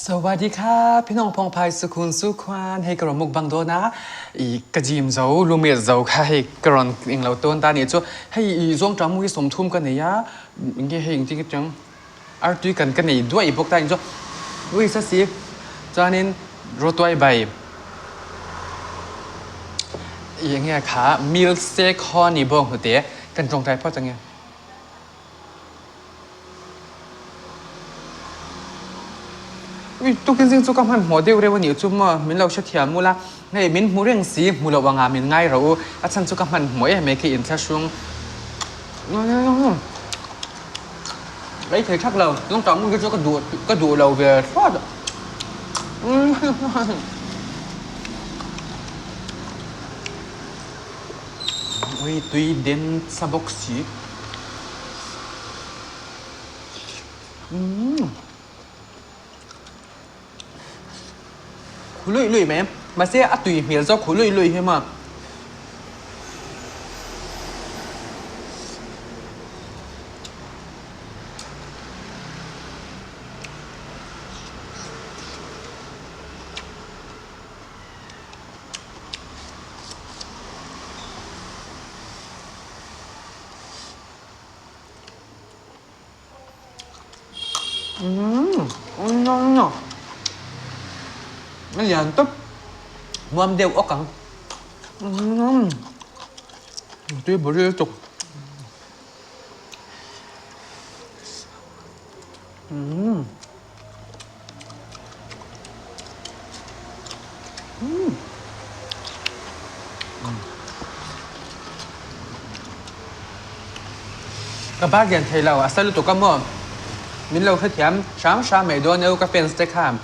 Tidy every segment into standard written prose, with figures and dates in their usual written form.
สวัสดีค่ะพี่น้องพองพายสุขุนสุขวานhei ka rawn mukbang dawn a i ka gym zo lumet zo kha hei ka rawn englo tawn ta nih chu hei i zawngṭah mu hi sawmthum ka nei a enge hei engtin nge tiang artui kan ka nei duaih bawk ta nih chu ui sa si chuanin rawtuai bai i enge kha milk shake haw a ni bawk hnute kan tawngtai phawt ange. Tukin zing chu ka hmanhmawh deuh reuh a nih chu maw min lo hrethiam ula hei min hmu reng si hmu loh angah min ngai rawh u a chhan chu ka hmanhmawh em mai khi inthlahrung ei thei thak lo lawngtah hmun khi chu ka duh ka duh lo ve thlawt Ui tui den sa bawk si. Umm. Khu luih luih mai mahse a tui hmel zawk khu luih luih hi maw. A lian tawp nuam deuh awk ang tui bawrh lutuk. Ka bak lian thei lo a sa lutuk a maw min lo hrethiam hram hram mai dawn eo ka fans te khan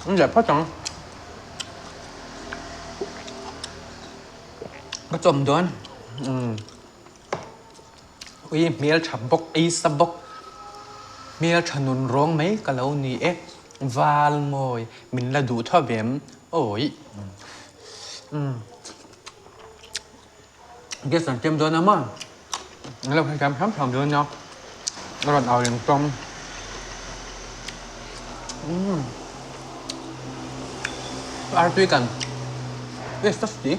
umm leh phawt ang ka chawm dawn umm. Ui hmeltha bawk ei sa bawk hmeltha nun rawng mai ka lo ni e val mawi min la duh tho ve em awi umm gas an tlem dawn a maw an lo hrethiam hram hram dawn nia a rawn au reng tawng umm artui kan si.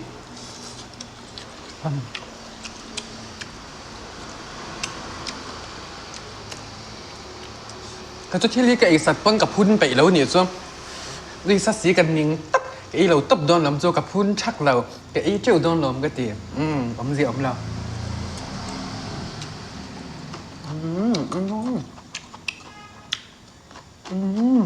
Ka chu thil hi ka eisat pawn ka phun peih lo nih chu nisa si ka ning tawp ka ei lo tawp dawn lawm chu ka phun thak lo ka ei teuh dawn lawm ka ti umm awmzia awm lo umm.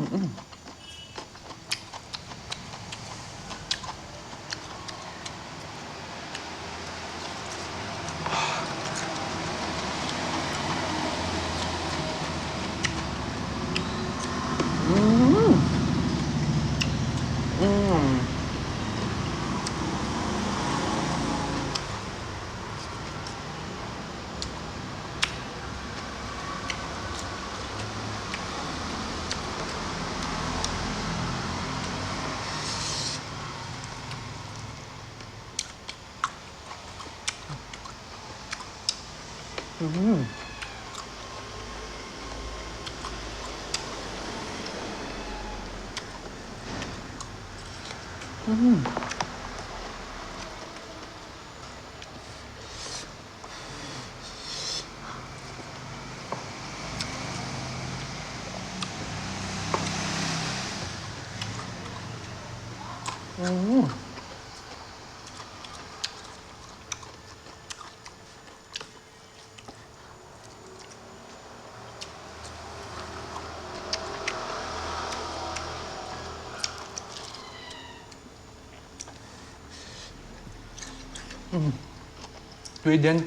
Tui den.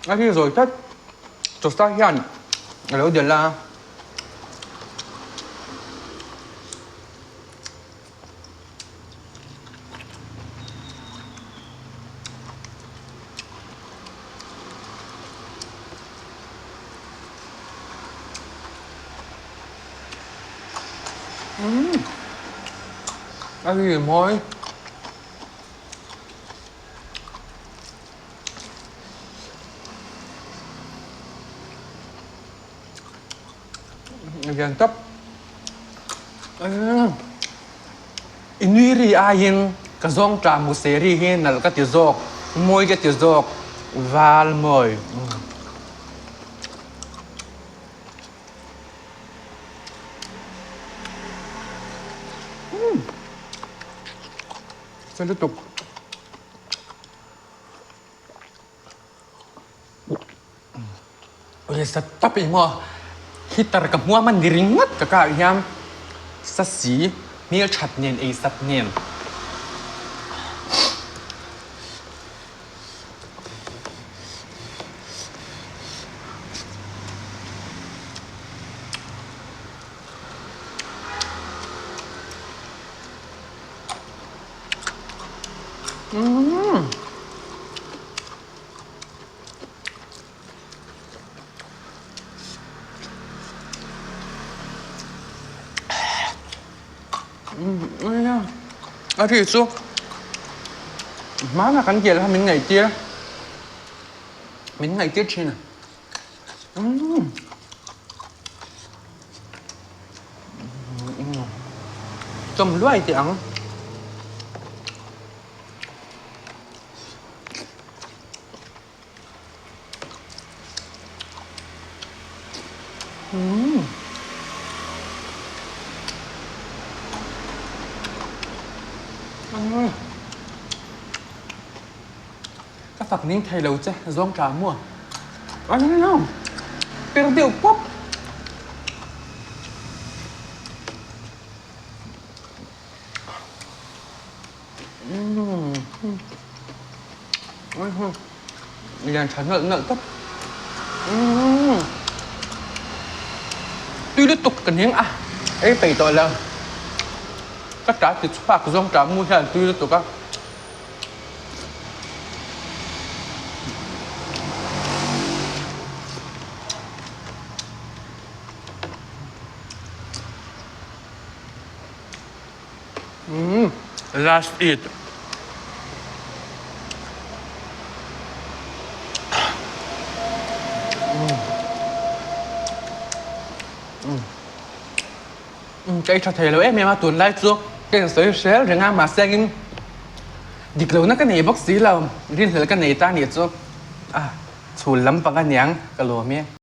A hi zawi tlat chawsta hian a lo delh a. A ri mawi. Lian tawp. I nui ri aiin ka zawng ṭah mu se ri hi nalh ka ti zawk, mawi ka ti zawk, val mawi. Sa lutuk. Sa tap i maw heater ka hmuam a ni ringawt ka kah hian sa si hmel that nen ei sat nen. A ri chu hmanah kan kel kha min ngaihtir min ngaihtir thin a. Chawm luai teh ang. Ka fak ning thei lo che zawng tla maw? Per deuh pawp. Lian tha nalh nalh tawp. Tui lutuk ka ning a, ei peih tawh lo. Ka ta ti chhuak zawng ta mu hian tui lutuk a. Last eat. Ka ei tha thei lo em em a, tunlai chu ka insawi hrel reng a, mahse engin dik lohna ka nei bawk si lo, rinhlelh ka nei ta anih chu a chhul lampang aniang ka lawm e.